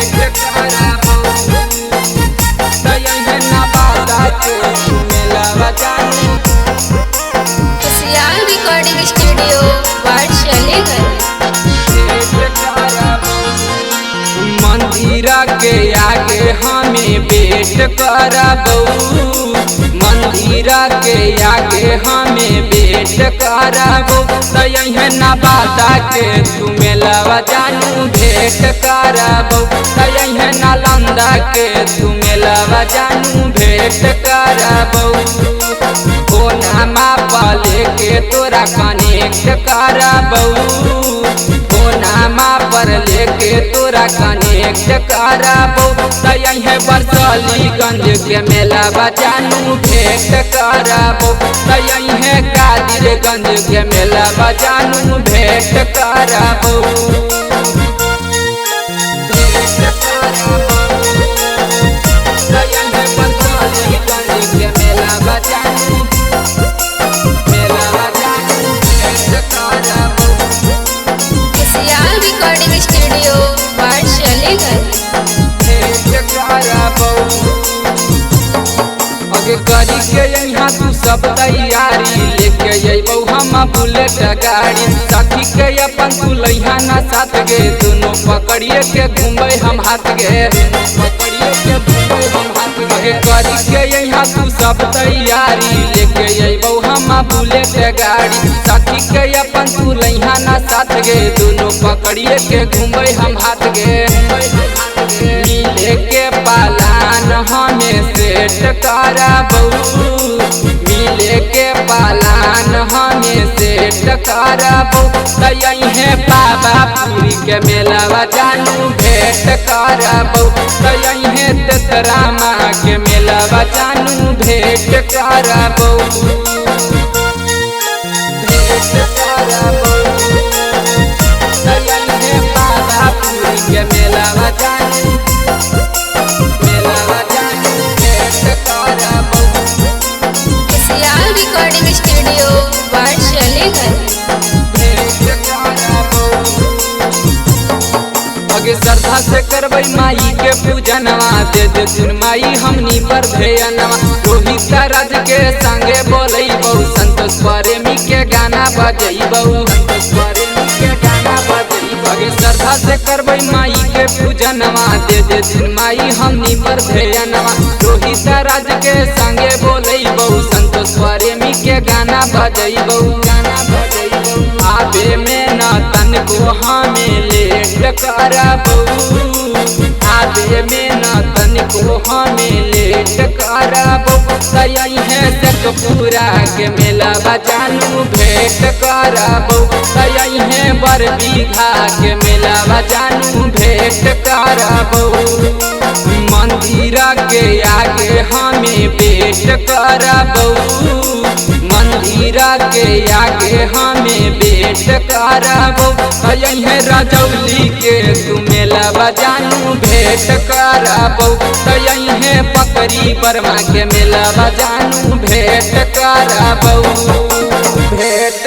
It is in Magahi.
भेंट करबौ। तयहे नवादा के मेलावा जानू। खुशियाल रिकॉर्डिंग स्टूडियो वारसलीगंज। मंदिर के आगे हमें भेंट करबौ, मंदिर के आगे हमें भेंट करबौ। तयहे नवादा के तू मेलावा जानू भेंट करबौ। तयहे नालंदा के तू मेलावा जानू भेंट करबौ। फोनमा पर लेके तोरा कनेक्ट करबौ, फोनमा पर लेके तोरा कनेक्ट करबौ। तयहे बरसलीगंज के मेलावा जानू भेंट करबौ। तयहे कादिरगंज के मेलावा जानू भेंट करबौ। तयहे बरसलीगंज के मेलावा जानू, मेलावा जानू भेंट करबौ। खुशियाल रिकॉर्डिंग स्टूडियो वारसलीगंज। अगे करी के यहाँ तू सब तैयारी, लेके अबौ हम बुलेट गाड़ी। सखी के अपन तू लइहा ना साथ गे, दोनों पकड़िए के घूमबै हम हाथ गे, पकड़िए के घूमबै हम हाथ गे। अगे करी के यहाँ तू सब तैयारी, लेके अबौ हम बुलेट गाड़ी। सखी के अपन तू लइहा ना साथ गे, दोनों पकड़िए के घूमबै हम हाथ गे। मिले के पालान हमें सेट करबौ, मिले के पालान हमें सेट करबौ। तयहे बाबापुरी के मेलावा जानू भेंट करबौ। तयहे तेतरामा के मेलावा जानू भेंट करबौ, भेंट करबौ। तयहे बाबापुरी के मेलावा जानू, मेलावा जानू भेंट करबौ। खुशियाल रिकॉर्डिंग स्टूडियो वारसलीगंज। अगे श्रद्धा से करबै माई के पूजनवा, दे देथुन माई हमनी पर ध्यानवा। रोहित राज के संगे बोलैबौ, संतोष प्रेमी के गाना बजैबौ, संतोष प्रेमी के गाना बजैबौ। अगे श्रद्धा से करबै माई के पूजनवा, दे देथुन माई हमनी पर ध्यानवा। रोहित राज के संगे बोलैबौ, संतोष प्रेमी के गाना बजैबौ, गाना बजैबौ। आबे में न तनको हमें लेट करबौ, आबे में न तनको हमें लेट करबौ। तयहे शेखपुरा के मेलावा जानू भेंट करबौ। तयहे बरबीघा के मेलावा जानू भेंट करबौ। मंदिर के आगे हमें भेंट करबौ, मंदिर के आगे हमें भेंट करबौ। तयहे रजौली के तू मेलावा जानू भेंट करबौ। तयहे पकड़ी बर्मा के मेलावा जानू भेंट करबौ, भेंट